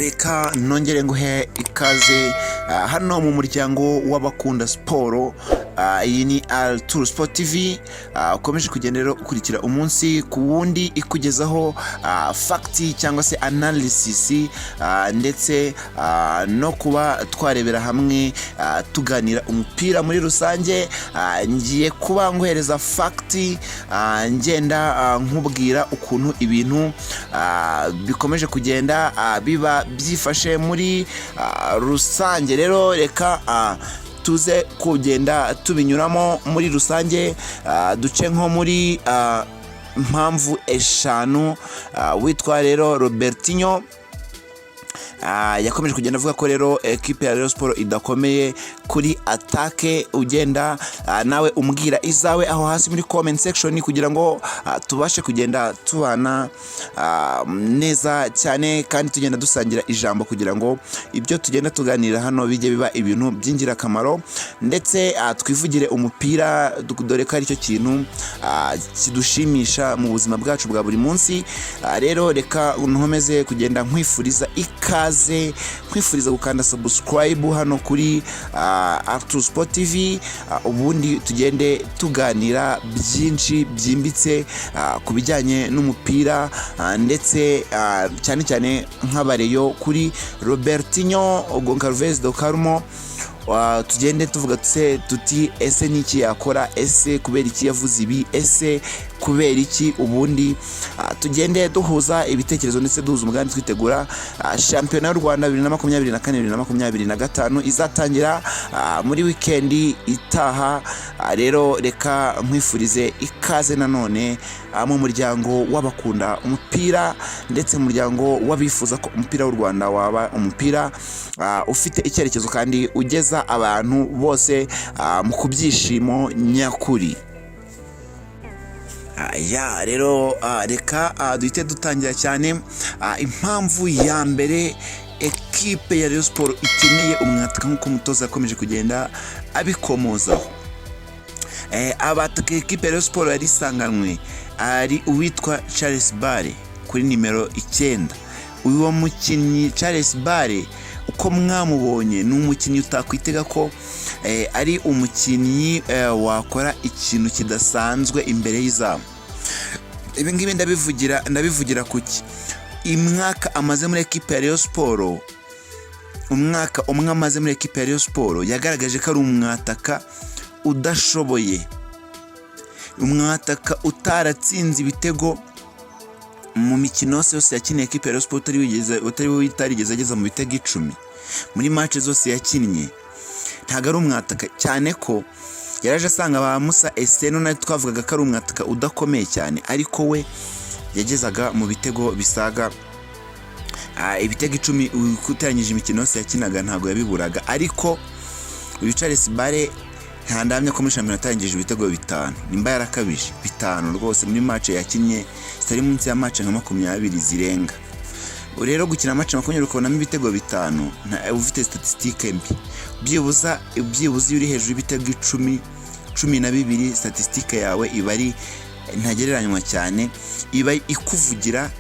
Reka nongere nguhe ikaze hano mu muryango w'abakunda siporo. Iyi ni Altour Sport TV. Ukomeje kugenda rero ukurikira umunsi ku wundi, ikugezaho fact cyangwa se analysis, ndetse no kuba twarebera hamwe, tuganira umupira muri rusange. Ngiye kuba nguhereza fact, ngenda nkubwira ukuntu ibintu bikomeje kugenda biba byifashe muri rusange. Rero reka tuze kugenda tubinyuramo muri rusange, duce nko muri mpamvu eshanu. Witwa rero Robertinho yakomeje kugenda avuga ko rero ekipe ya Rayon Sport idakomeye kuri attaque. Ugenda nawe umbwira izawe aho hasi muri comment section kugira ngo tubashe kugenda tubana neza cyane, kandi tugenda dusangira ijambo kugira ngo ibyo tugenda tuganira hano bijye biba ibintu by'ingirakamaro, ndetse twivugire umupira, dore ko aricyo kintu kidushimisha mu buzima bwacu bwa buri munsi. Rero reka nkomeze kugenda nkwifuriza ikaze, nkwifuriza gukanda subscribe hano kuri Arthur Sport TV, ubundi tugende tuganira byinshi byimbitse ku bijyanye n'umupira, ndetse cyane cyane nk'abareyo kuri Robertinho Goncalves do Carmo. Tugende tuvuga tuse tuti: ese niki yakora? Ese kubera iki yavuze ibi? Ese kubera iki? Ubundi tugende duhuza ibitekerezo ndetse duhuza umugambi, twitegura shampiyona y'u Rwanda 2024, 2025 izatangira muri wikendi itaha. Rero reka nkwifurize ikaze nanone mu muryango w'abakunda umupira, ndetse mu muryango w'abifuza ko umupira w'u Rwanda waba umupira ufite icyerekezo kandi ugeza abantu bose mu kubyishimo nyakuri. Ya rero, reka duhite dutangira cyane. Impamvu ya mbere ekipe ya Rayon Sport ikeneye umwataka, nk'uko umutoza yakomeje kugenda abikomozaho, abataka ekipe ya Rayon Sport yari isanganwe ari uwitwa Charles Bare kuri nimero 9. Uwo mukinnyi Charles Bare, uko mwamubonye, ni umukinnyi utakwitega ko ari umukinnyi wakora ikintu kidasanzwe imbere y'izamu. Ibi ngibi ndabivugira kuki? Imwaka amaze muri ekipe ya Rayon Sport, umwaka umwe amaze muri ekipe ya Rayon Sport, yagaragaje ko ari umwataka udashoboye, umwataka utaratsinze ibitego mu mikino yose yose yakiniye ekipe ya Rayon Sport, utari utarigeze ageza mu bitego 10 muri match zose yakinnye. Ntabwo ari umwataka, cyane ko yaraje asanga ba Musa Eseno, nawe twavugaga ko ari umwataka udakomeye cyane, ariko we yagezaga mu bitego bisaga ibitego 10 uteranyije imikino yose yakinaga, ntabwo yabiburaga. Ariko uyu Charles Bare ntandamya ko muri shampiyona atangije ibitego bitanu, nimba yarakabije bitanu rwose muri match yakinnye zitari munsi ya match nka 20 zirenga. Rero gukina match 20 ukabonamo ibitego bitanu, uba ufite statistique mbi. Byibuza iyo uri hejuru y'ibitego 10, 12, statistique yawe iba ari ntagereranywa cyane, iba ikuvugira,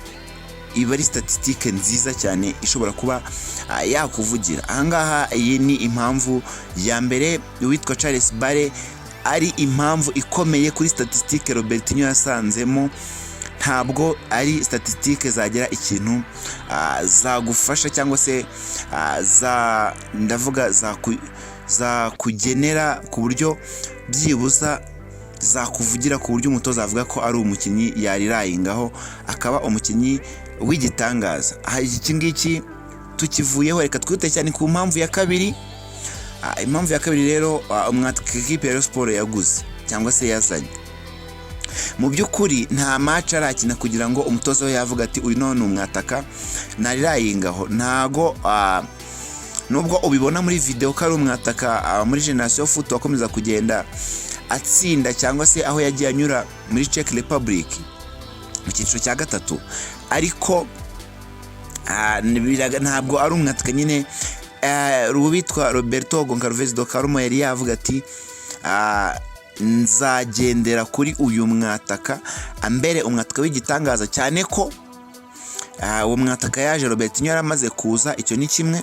iba ari statistique nziza cyane ishobora kuba yakuvugira. Ahangaha iyi ni impamvu ya mbere uwitwa Charles Bare ari impamvu ikomeye kuri statistique Robertinho yasanzemo. Ntabwo ari statistique zagira ikintu zagufasha cyangwa se za ndavuga zakugenera ku buryo byibuza zakuvugira, ku buryo umutoza avuga ko ari umukinnyi yarirayingaho akaba umukinnyi w'igitangaza. Aha iki ngiki tukivuyeho, reka twihute cyane ku mpamvu ya kabiri. Impamvu ya kabiri rero, umwataka ekipe ya Rayon Sport yaguze cyangwa se yazanye, mu by'ukuri nta match arakina kugira ngo umutoza we yavuga ati: "Uyu none ni umwataka narirayingaho." Ntago nubwo ubibona muri video ko ari umwataka muri Generation Foot wakomeza kugenda atsinda, cyangwa se aho yagiye anyura muri Czech Republic mu cyiciro cya gatatu, ariko ntabwo ari umwataka nyine witwa Roberto Goncalves do Carmo yari yavuga ati: "Nzagendera kuri uyu mwataka ambere umwataka w'igitangaza," cyane ko Uwo mwataka yaje Robertinho yaramaze kuza, icyo ni kimwe.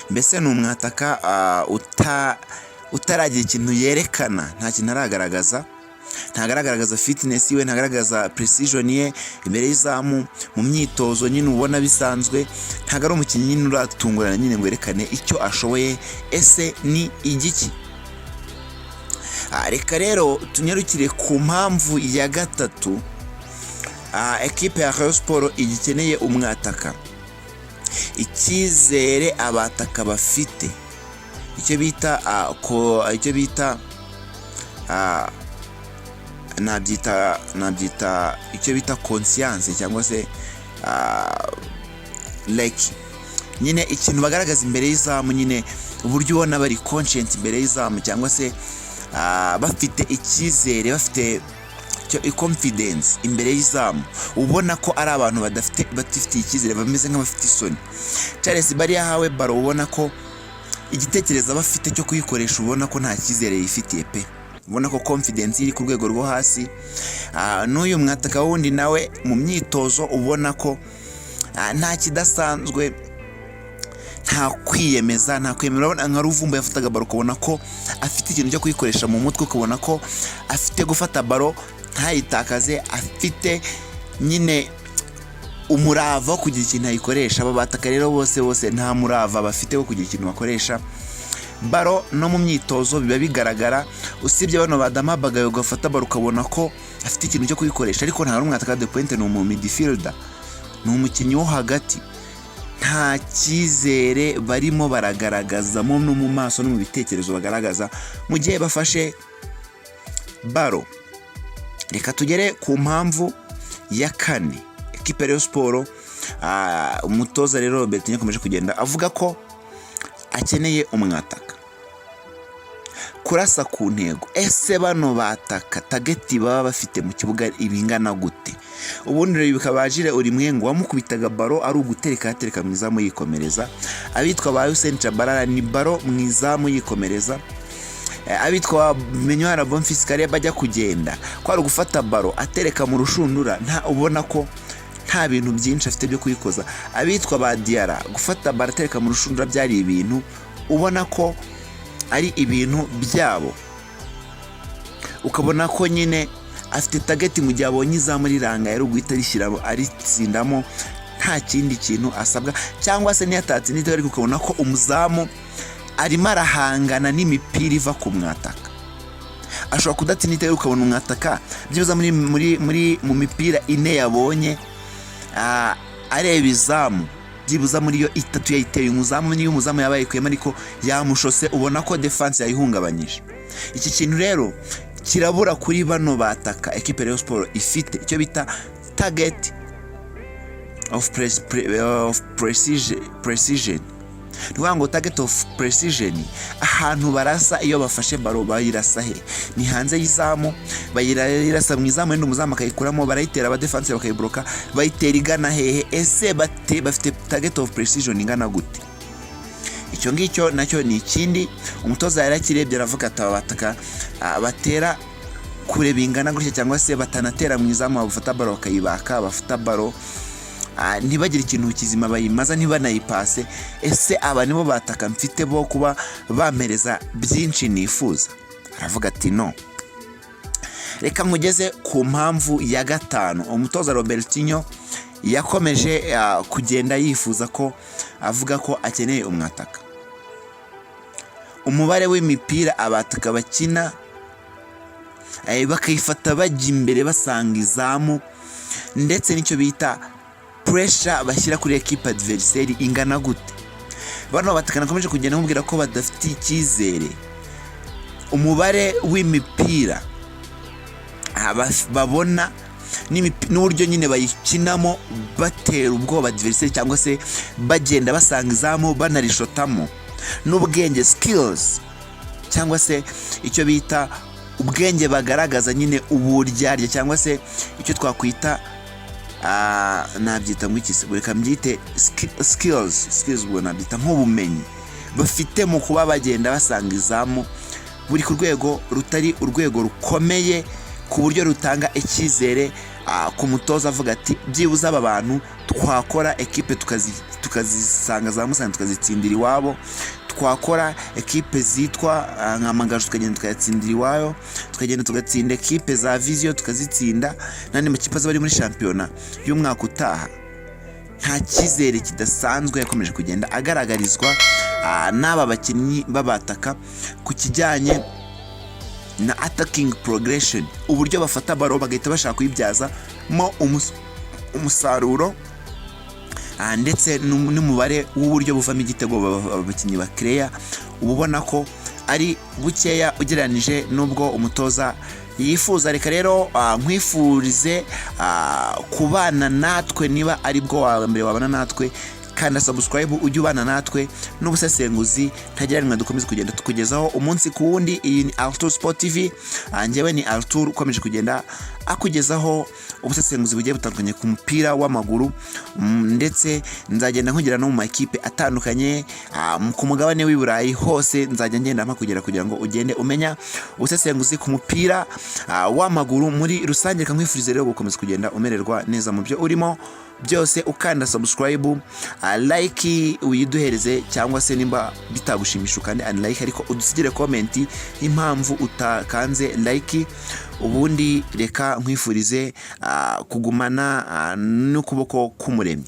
Mbese ni umwataka utaragira ikintu yerekana, nta kintu aragaragaza, ntagaragaza fitness yiwe, ntagaragaza precision ye imbere y'izamu. Mu myitozo nyine ubona bisanzwe, ntabwo ari umukinnyi nyine uratungurana nyine ngo yerekane icyo ashoboye. Ese ni igiki? Reka rero tunyarukire ku mpamvu ya gatatu ekipe ya Rayon Sport igikeneye umwataka: icyizere abataka bafite, icyo bita nabyita icyo bita conscience, cyangwa se like nyine ikintu bagaragaza imbere y'izamu nyine, uburyo ubona bari conscient imbere y'izamu, cyangwa se bafite icyizere, bafite confidence imbere y'izamu, ubona ko ari abantu badafite, batifitiye icyizere, bameze nk'abafite isoni. Charles Bari yahawe ballon, ubona ko igitekerezo aba afite cyo kuyikoresha, ubona ko nta cyizere yifitiye pe, ubona ko confidence iri ku rwego rwo hasi. N'uyu mwataka wundi nawe mu myitozo ubona ko nta kidasanzwe, nta kwiyemeza, nta kwiyemera. Urabona nka Ruvumbu yafataga ballon, ukabona ko afite ikintu cyo kuyikoresha mu mutwe, ukabona ko afite gufata ballon ntayitakaze, afite nyine umurava wo kugira ikintu ayikoresha. Aba bataka rero bose bose nta murava bafite wo kugira ikintu bakoresha ballon, no mu myitozo biba bigaragara, usibye bano ba Bagayo ugafata ballon ukabona ko afite ikintu cyo kuyikoresha, ariko nta n'umwataka de pointe, ni umu midfielder, ni umukinnyi wo hagati. Nta cyizere barimo baragaragazamo, no mu maso no mu bitekerezo bagaragaza mu gihe bafashe ballon. Reka tugere ku mpamvu ya kane ekipe ya Rayon Sport. Umutoza rero Robertinho yakomeje kugenda avuga ko akeneye umwataka. Kurasa ku ntego. Ese bano bataka target baba bafite mu kibuga ibingana gute? Ubundi rero bikaba Jire Ulimwengu wamukubitaga ballon ari ugutereka, atereka mu izamu yikomereza. Abitwa ba Hussein Tchabalala ni ballon mu izamu yikomereza. Abitwa Menyuhara Bonfils Caleb bajya kugenda ko ari ugufata ballon atereka mu rushundura, nta ubona ko nta bintu byinshi afite byo kuyikoza. Abitwa ba Diarra, gufata ballon atereka mu rushundura byari ibintu ubona ko ari ibintu byabo, ukabona ko nyine afite target mu gihe abonye izamu rirangaye ari uguhita arishyiramo, aritsindamo, nta kindi kintu asabwa, cyangwa se niyo atatsinda igitego ariko ukabona ko umuzamu arimo arahangana n'imipira iva ku mwataka. Ashobora kudatsinda igitego, ukabona umwataka byibuze muri mu mipira 4 yabonye areba izamu, byibuze muri yo itatu yayiteye umuzamu, niyo umuzamu yaba yayikuyemo ariko yamushose, ubona ko defense yayihungabanyije. Iki kintu rero kirabura kuri bano bataka ekipe Rayon Sport ifite, icyo bita target of precision. Ni ukuvuga ngo target of precision, ahantu barasa iyo bafashe ballon, bayirasa he? Ni hanze y'izamu? Bayirasa mu izamu wenda umuzamu akayikuramo? Barayitera abadefanse bakayiboroka? Bayitera igana hehe? Ese bafite target of precision ingana gute? Icyo ngicyo nacyo ni ikindi umutoza yari akirebye, aravuga ati: "Aba bataka batera kure bingana gutya, cyangwa se batanatera mu izamu, bafata ballon bakayibaka, bafata ballon ntibagire ikintu kizima bayimaza, ntibanayipase, ese aba nibo bataka mfite bo kuba bampereza byinshi nifuza?" Aravuga ati: "No." Reka nkugeze ku mpamvu ya gatanu umutoza Robertinho yakomeje kugenda yifuza ko, avuga ko akeneye umwataka: umubare w'imipira abataka bakina bakayifata bajya imbere basanga izamu, ndetse n'icyo bita pressure bashyira kuri ekipe adversaire ingana gute. Bano bataka nakomeje kugenda mubwira ko badafite icyizere, umubare w'imipira babona n'uburyo nyine bayikinamo batera ubwoba adversaire, cyangwa se bagenda basanga izamu banarishotamo, n'ubwenge, skills, cyangwa se icyo bita ubwenge bagaragaza nyine, uburyarya, cyangwa se icyo twakwita nabyita ngo iki se? Reka mbyite skills, ubwo nabyita nk'ubumenyi bafite mu kuba bagenda basanga izamu, buri ku rwego rutari urwego rukomeye ku buryo rutanga icyizere. ku mutoza avuga ati: "Byibuze aba bantu twakora ekipe tukazisanga za Musanze tukazitsindira iwabo, twakora ekipe zitwa nka Amagaju tukagenda tukayatsindira iwayo, tukagenda tugatsinda ekipe za Vision, tukazitsinda n'andi makipe azaba ari muri shampiyona y'umwaka utaha." Nta cyizere kidasanzwe yakomeje kugenda agaragarizwa n'aba bakinnyi b'abataka ku kijyanye na attacking progression, uburyo bafata ballon bagahita bashaka kuyibyazamo umusaruro, ndetse n'umubare w'uburyo buvamo igitego abakinnyi bakereya uba ubona ko ari bukeya ugereranije n'ubwo umutoza yifuza. Reka rero nkwifurize kubana natwe. Niba ari bwo wa mbere wabana natwe, kanda subscribe ujye ubana natwe n'ubusesenguzi ntagereranywa dukomeze kugenda tukugezaho umunsi ku wundi. Iyi ni Arthur Sport TV. Njyewe ni Arthur ukomeje kugenda akugezaho ubusesenguzi bugiye butandukanye ku mupira w'amaguru, ndetse nzagenda nkugera no mu makipe atandukanye ku mugabane w'i Burayi hose nzajya ngenda mpakugera kugira ngo ugende umenya ubusesenguzi ku mupira w'amaguru muri rusange. Reka nkwifurize rero gukomeza kugenda umererwa neza mu byo urimo byose, ukanda subscribe, like uyiduhereze, cyangwa se nimba bitagushimisha ukande unlike, ariko udusigire comment y'impamvu utakanze like. Ubundi reka nkwifurize kugumana n'ukuboko k'Umuremyi.